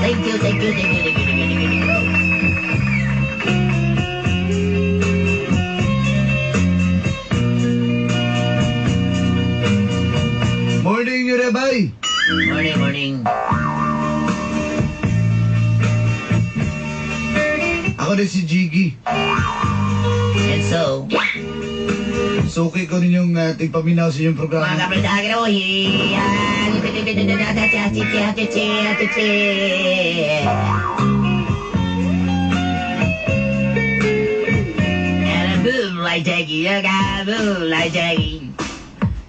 Thank you, thank you, thank you, thank you, thank you, thank you, thank you. Morning, Yurebay! Morning, morning. Ako din si Jiggy. And so, Suki ko ninyong tigpaminaw sa inyong mga programa. kapatid, And I move like Jackie, I gotta move like Jackie.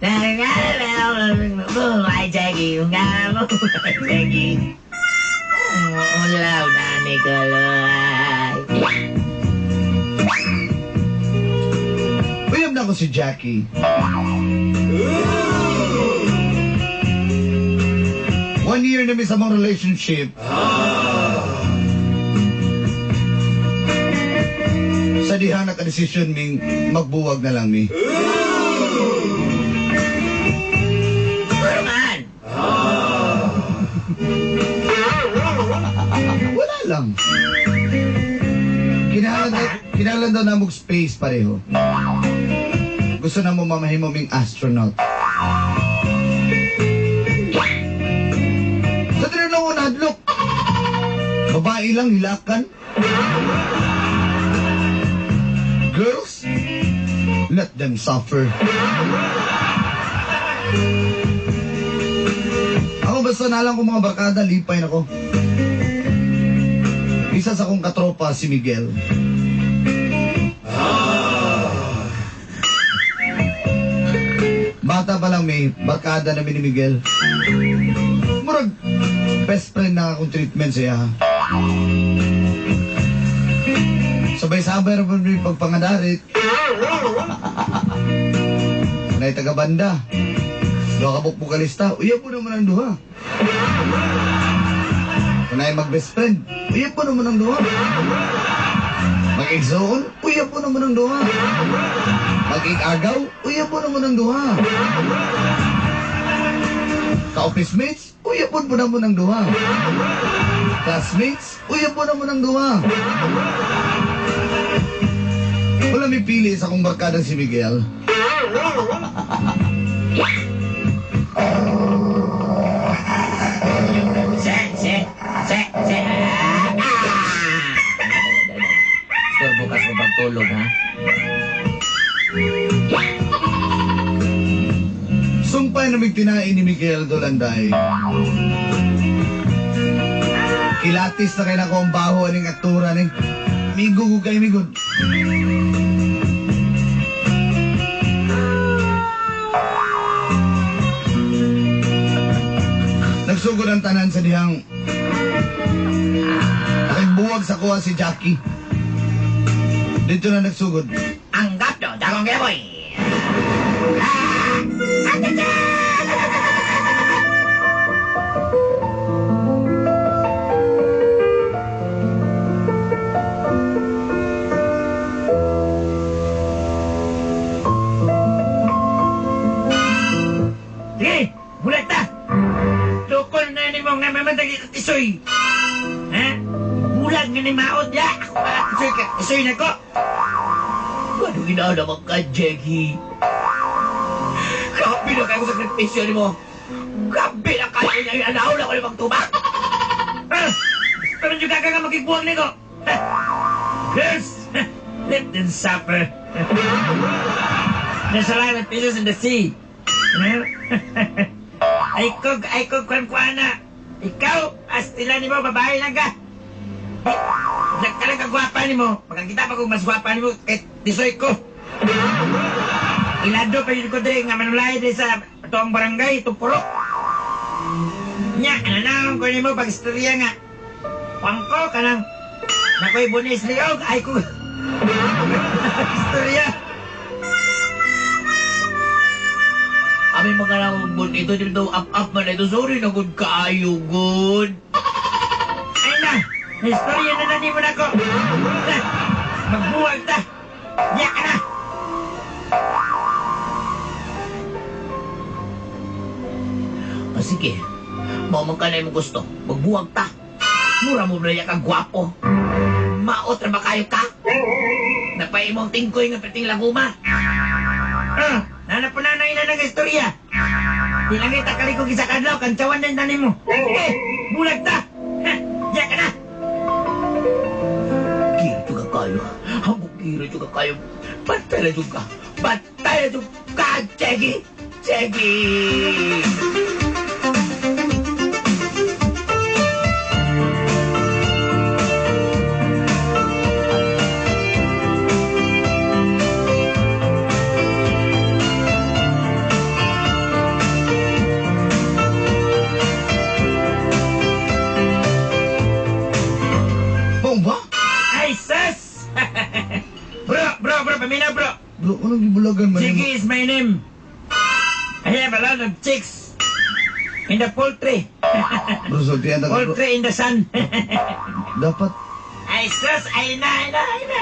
I gotta move like Jackie, I gotta move like Jackie. Ulaw na Nicolay. Uyab na ko si Jackie. 1 year na mi sa mong relationship. Sa diha naka-desisyon ming magbuwag na lang mi. Pero man, Wala lang. Kinahanglan daw na mong space pareho. Gusto na mo mamahimo ming astronaut. Sa tinanong ko nahadlok. Babae lang, hilakan. Girls, let them suffer. Ako basta nalang ko mga barkada, lipay na ko. Isa sa akong katropa, si Miguel. Bata pa lang may barkada na ni Miguel. Murag, best friend na akong treatment siya. Sabay-sabay rin po yung pagpangadarit. Nay taga-banda. Duha ka bukalista. Uyab po naman ang duha. Kunay mag-best friend. Uyab po naman ang duha. Mag-igsoon. Uyab po naman ang duha. Mag-igagaw. Uyab po naman ang duha. Ka-office mates. Uyab po naman ang duha. Classmates. Uyab po naman ang duha. Wala may pili sa akong barkada si Miguel. Se, se, se, se. Ah! Istorbo ka sa pagtulog, ha? Sumpay na migtinain ni Miguel Dolanday. Kilatis na kay nako ang baho aning aktura ni. Migo ko kay migod. Nagsugod ang tanan sa dihang nakigbuwag sa kuha si Jackie. Dito na nagsugod. Ang gapdo, dagong geboy. Sige, bulat ta! Tukol na ni mo nga mamatag isoy. Ha? Bulag nga ni maot ya. Ako pa isoy ka, isoy na ko. Ano ginawa naman ka, Jackie? Grabe na kayo sa sakripisyo ni mo. Grabe na kayo na anaw na ko limang tubak. Ah! Pero juga ka nga magigbuwag nito. Girls, let them suffer. There's a lot of fishes in the sea. Ay kog, kwan-kwana. Ikaw, astila ni mo, babae lang ka. Nagkalang kagwapa ni mo. Makakita pa kung mas gwapa ni mo, kahit tisoy ko. Ilado pa yun ko diri nga manulay diri sa tuong barangay, itong purok. Nya, ananaon ko ni mo pag istorya nga. Pangko ka nang nakoy bunis liog, ay ko. Istorya. Ami mga nang bun ito dito up up man ito. Sorry na good kaayo good. Ay na. Istorya na na mo na ko. Na, magbuwag ta. Ya ka na. O sige, mao man ka na imong gusto. Magbuwag ta. Mura mo na ka gwapo. Maot ra ba kayo ka? Napaimong tingkoy nga perting laguma. Ah, nana po na na ina nag istorya. Di lang kita kalikog isa kadlaw, kantsawan din tanin mo. Sige, bulag ta. Ha, ya ka na. Kiro juga kayo. Hambog kiro juga kayo. Bantay na juga. Bantay na juga, Jackie. Jackie! Mao ba? Ay, sus! Bro, bro, bro, pamina, bro. Bro, anong gibulagan man nimo? Jiggy is my name. I have a lot of chicks in the poultry. Bro, sultihan ta ka, bro. Poultry in the sun. Dapat Ay, sus! Ay na, ay na, ay na.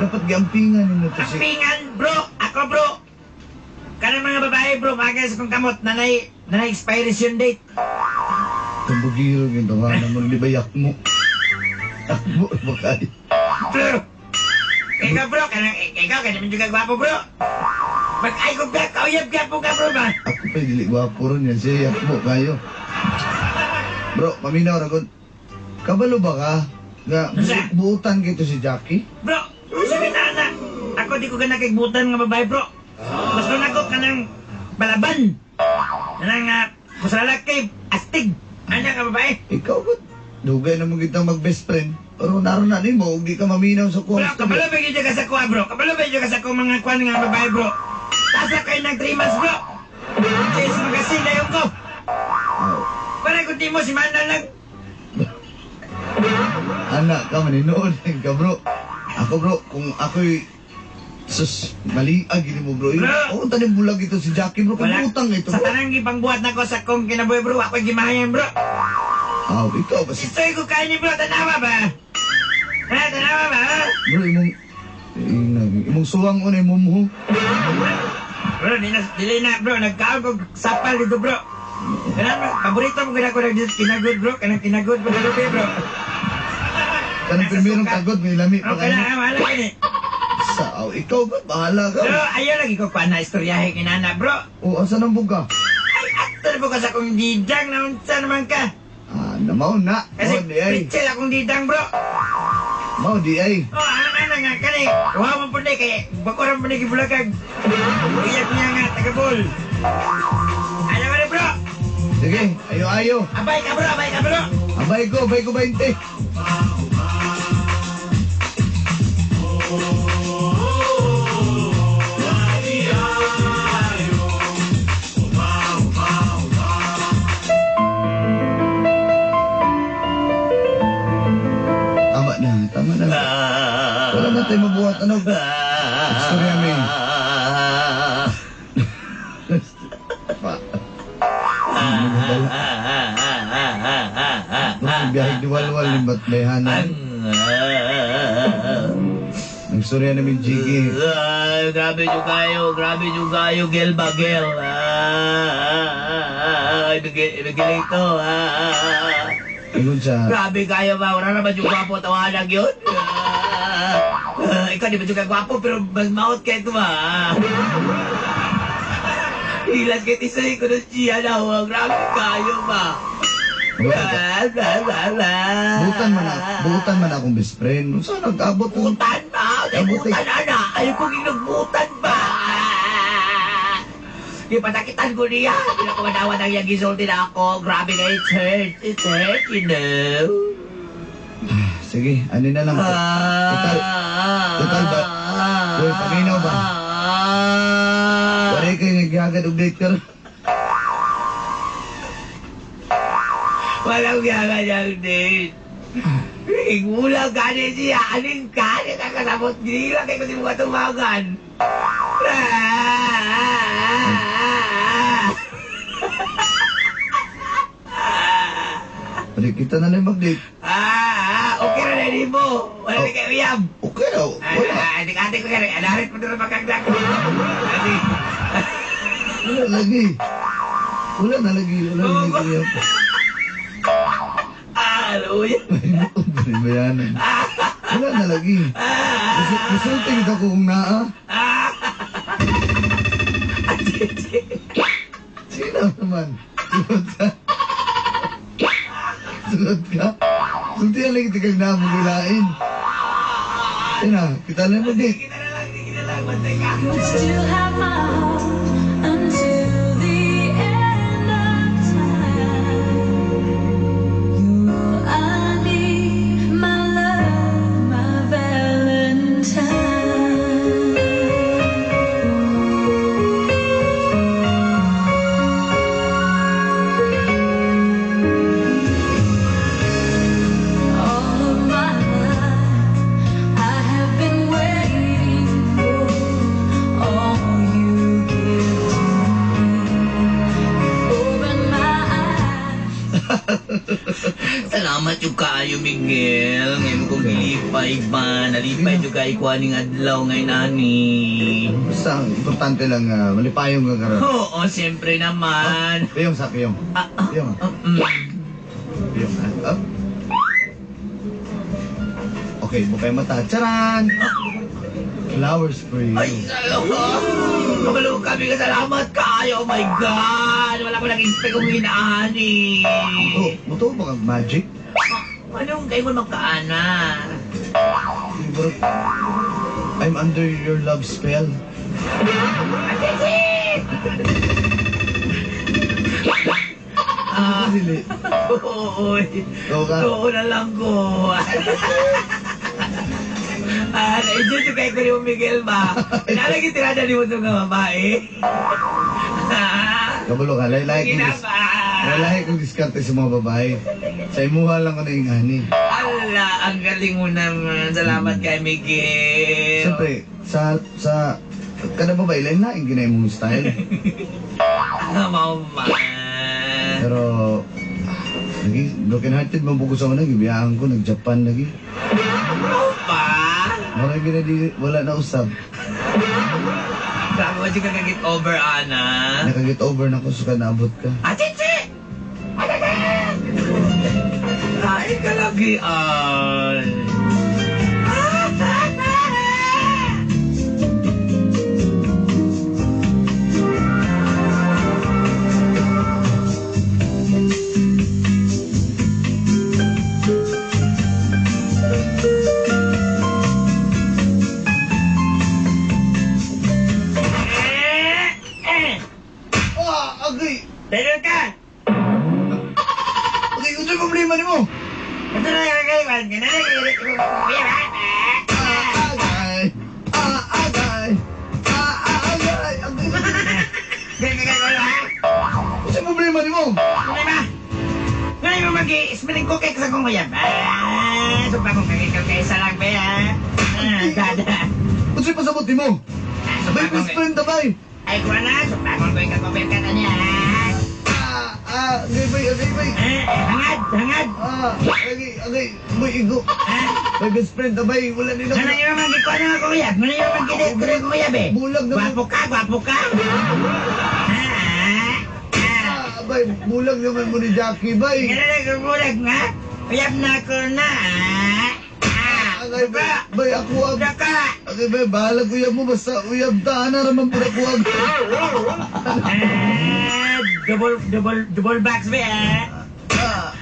dapat giampingan nimo to si Ampingan, bro. Ako, bro. Kanang mga babae, bro, bagay sa kong kamot, nanay, nanay expiration date. Tambugiro gyud nga naman di ba yak mo? Akmo ba kay? Bro. Ikaw, bro, kanang, ikaw, kanang juga gwapo, bro. Mag-ay ko ka, kauyab ka po ka, bro, ba? Ako pa dili gwapo ron yan siya yak mo kayo. Bro, paminaw ra gud. Kabalo ba ka? Nga Unsa? buutan kito si Jackie? Bro, sabi na na. Ako di ko gana kay butan nga babae, bro. Mas nun ako kanang balaban. Kanang kung sa lalaki, astig. Ano nga babae? Ikaw ba? Dugay na mo kitang mag best friend. Pero naroon na nimo ug di ka maminaw sa kuwang Bro, kabalo ba yun ka sa kuha, bro? Kabalo ba yun ka sa kuha mga kuha nga babae, bro? Tasa kayo ng 3 months, bro. Kaya sa magasin na yun ko. Oh, Para kung di mo si Mana lang. anak ka maninood ka bro. Ako bro, kung ako'y sus, maliag gini mo bro. Bro! Oo, tanim bulag ito si Jackie bro. Wala. Kung utang ito Sa bro. tanang ipangbuhat na ko sa kong kinabuhi, bro. Ako'y gimahayan, bro. Ah, ikaw ba si Istoy ko kayo ni bro. Tanawa ba? Ha? Tanawa ba? Ha? Bro, imong imong suwang on imong mo. Bro, di na, dili na, bro. Nagkaon ko sapal dito, bro. Kanang, paborito mo gina ko nag kinagod, bro. Kanang kinagod, bro, bro. Kanang primerong kagod may lami pa Okay kayo. na, wala ka ni. Sa, aw, ikaw ba? Bahala ka. Bro, ayaw lagi ko pa na istoryahe kinana, bro. O, asa nang buga? Ay, ato na po ka sa akong didang na unsa naman ka. Ah, namaw na. Kasi Mao di ay. pitchel akong didang, bro. Mao di ay. Oh, alam na nga, kani. Kuha mo po ni, kay bakuran po ni gibulagag. Iyak niya nga, tagabol. Alam mo na, bro. Sige, ayo ayo. Abay ka, bro, abay ka, bro. Abay ko 20. Tama na, tama na. Wala na tayo mabuhat. Ano? Istorya mi. Pa. Ano biyahe ni Walwal ni Ba't Bayhana? Nagstorya namin Jiggy. Ay, grabe nyo kayo, grabe nyo kayo, Gel ba, Gel? Ah, ibigay ito. Ah, Ingon siya. grabe kayo ba? Wala naman yung gwapo, tawanan yun. Ah, ikaw di ba yung gwapo, pero mas maot kayo ito ba? Hilas kay Tisay ko ng siya na, grabe kayo ba? Butan man akong best friend. Saan nag-abot? Butan ba? Ay, butan ana. Ay, kung ginagbutan ba? Ipatakitan ko niya. Hindi na ko manawad ang iyang gisulti na ako. Grabe na, it hurts. It hurts, you know. Sige, ano na lang. Total, total ba? Uy, paminaw ba? Wala kayo nagyagad og date karon. Walang gagad ang date. Igulang gani siya. Aling gani ka kasabot. Hindi lang kayo kung di mo katumagan. Pwede kita na lang mag-date. Ah, Okay na na mo. Wala na kayo uyab. Okay na, wala. Adik-adik ko kaya. Anarit mo na magkagdak. Wala lagi. Wala na lagi. Wala na lagi uyab. Ah, uyab. Bayanan. Wala na lagi. Resulting ito kung naa. Sino naman? Sulod ka? Sulod ka? Sultihan lagi tikag na magulain. Yan na, kita lang mo di. Kita na lang, kita na lang. Bantay ka. You'll still have my heart until the end of time. You're all I need, my love, my Valentine. All of my life, I have been waiting for all you give to me. You've opened my eyes. Salamat yung kaayo, Miguel. Ngayon kong gilipay ba? Nalipay yung kay kuha ning adlaw ngayon, ani. Basta, ang importante lang, malipayong ka karon. Oo, siyempre naman. Piyong sa piyong. Piyong. Piyong. Ah. Okay, bukay mata. Charan! Flowers for you. Ay, salamat! Magalawag kami ka, salamat kayo! Oh my God! Wala ko nag-expect kong hinaani. Oh, muto ba kang magic? Anong kayo mo magkaana? Bro, I'm under your love spell. Ah, Dili. oo, Oo ka. Oo na lang ko. Ah, na-enjoy yung kay ko Miguel ba? Nalagi tirada ni mo itong nga babae. Kabalo ka, lahi-lahi kong Sige na ba? lahi kong diskarte sa mga babae. Sa imuha lang ko na yung ani. Ala, ang galing mo naman. Salamat kay Miguel. Siyempre, sa kada babae, lain lain ginay mong style. Ah, mama. Pero, lagi, broken hearted man po ko sa una, gibiyaan ko, nag-Japan lagi. Ano ba? Wala ginadi, wala na usab. Grabe ba ka get over, Ana? Nakaget over na ko, suka naabot ka. Ah, chichi! Ay, kalagian. Ah, agay! Pero ka! Agay, ano yung problema ni mo? Ito na yung kaiwan. Ah, agay! Ah, agay! Ah, agay! Agay! Ano yung problema ni mo? Ngayon mo mag-smelling cookie sa kong kuya. Ah, so pa kong kakikaw kaysa lang ba ya? Ah, dada. Ano yung pasabot ni mo? Sabay best friend, abay! Ay, kuha na. So pa kong kuya kakobel ka na niya. Ah, ah, agay, bay, agay, bay! Hangad, hangad. Ah, agay, agay, may igo. May best friend, abay, wala nila. Ano yung mag-ikuha na ako kuya? Ano yung mag-ikuha na kuya, be? Bulag naman. Gwapo ka, gwapo ka. Ah, ah. Ah, abay, bulag naman mo ni Jackie, bay. Nga na bulag nga. Uyab na ako na. Ah, Agay, bay, bay, ako ang... Bulag ka. Agay, bay, bahala kuya mo, basta uyab ta, ana raman po ako ang... Ah, double, double, double box be, ah. Ah,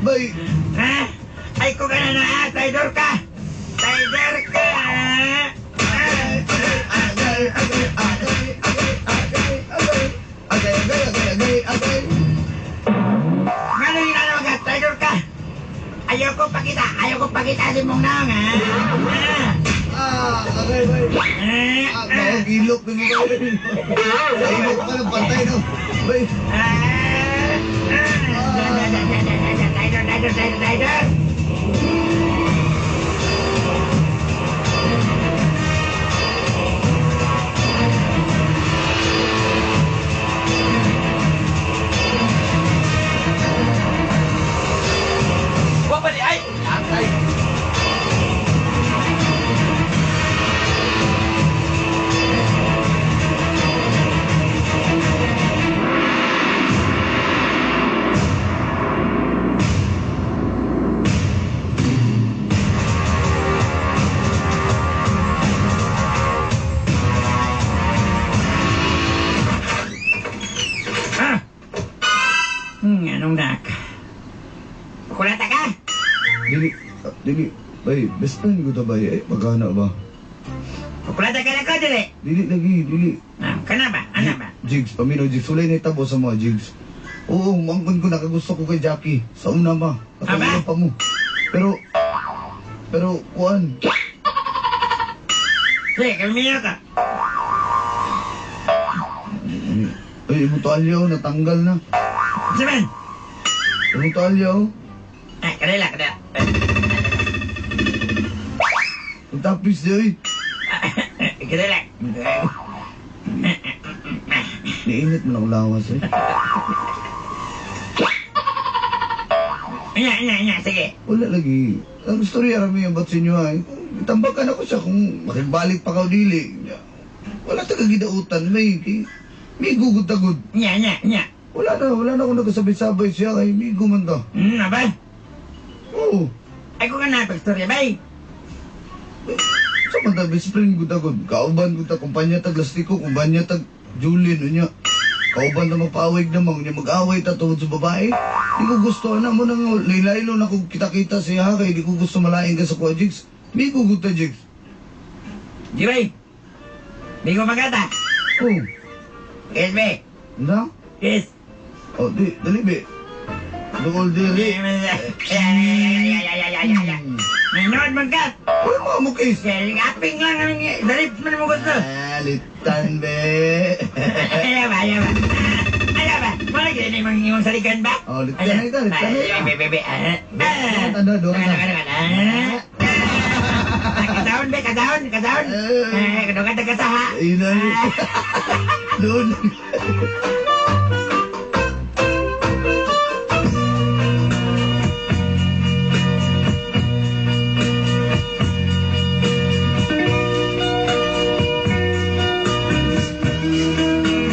bay, Ha? Ay, ko ka na na, ah. Tider ka. Tider ka. Ah. Agay, agay, agay, agay, agay, agay, agay, agay, agay, agay, agay. Ano yung ano ka? Tider ka. Ayoko pakita, ayoko pakita si mong nang, ha? Ah. Ah, agay, bay. Ah, Ah, baka ilok na mo, bay. Sa ilok ka ng patay, no? Bay. Ah, ah. Da, da, da, da, da, da, Tider, tider, tider, tider. Wapali, ay! Dili, dili, bay, best friend ko ta bay, eh, magkana ba? Kukulata ka na ko, dili. Dili lagi, dili. Ah, kana ba? Ana ba? Jigs, paminaw Jigs, walay na itabo sa mga Jigs. Oo, mangkon ko nakagusto ko kay Jackie. Sa una ba? Aba? Nakaulo pa mo. Pero, pero, kuan. Sige, kalmiyo ka. Ay, imong tuwalya, oh, natanggal na. Saman. Imong tuwalya, oh. Ah, kadila, kadila. Ang tapis di, oy. Kadila. Niinit mo na akong lawas, eh. Nya, nya, nya, sige. Wala lagi. Ang istorya rami ang ba't sa inyo, ay. Tambakan ako siya kung makibalik pa ka o dili. Wala ta kagidautan, may, kay, may gugod-tagod. Nya, nya, nya. Wala na akong nagkasabay-sabay siya kay may gumanda. Aba? Oo. Ay, kung ka na, pag-istorya, bay. Sa man ta best friend gud agad. Kauban gud ta kumpanya tag lastiko, kumpanya tag Julin unya. Kauban ta magpaawig namang unya mag-away ta tungod sa babae. Di ko gusto ana mo nang laylaylo na kung kita-kita siya kay di ko gusto malain ka sa kuha Jigs. May gugod ta Jigs. Di, bay. Di ko magata. Oh, Yes, bay. na? Yes. Oh, di dali be. Dool dili. Nanood man ka. Wala mo mo kiss. Aping lang ang dalip man mo gusto. Ah, litan be. Ayaw ba, ayaw ba. Ayaw ba? Wala gini imong imong saligan ba? Oh, litan na ito, litan na ito. Be, be, be. Ano, doon ka. Kadaon be, kadaon, kadaon. Eh. Kadungan ta kasaha. Ayun na. Doon.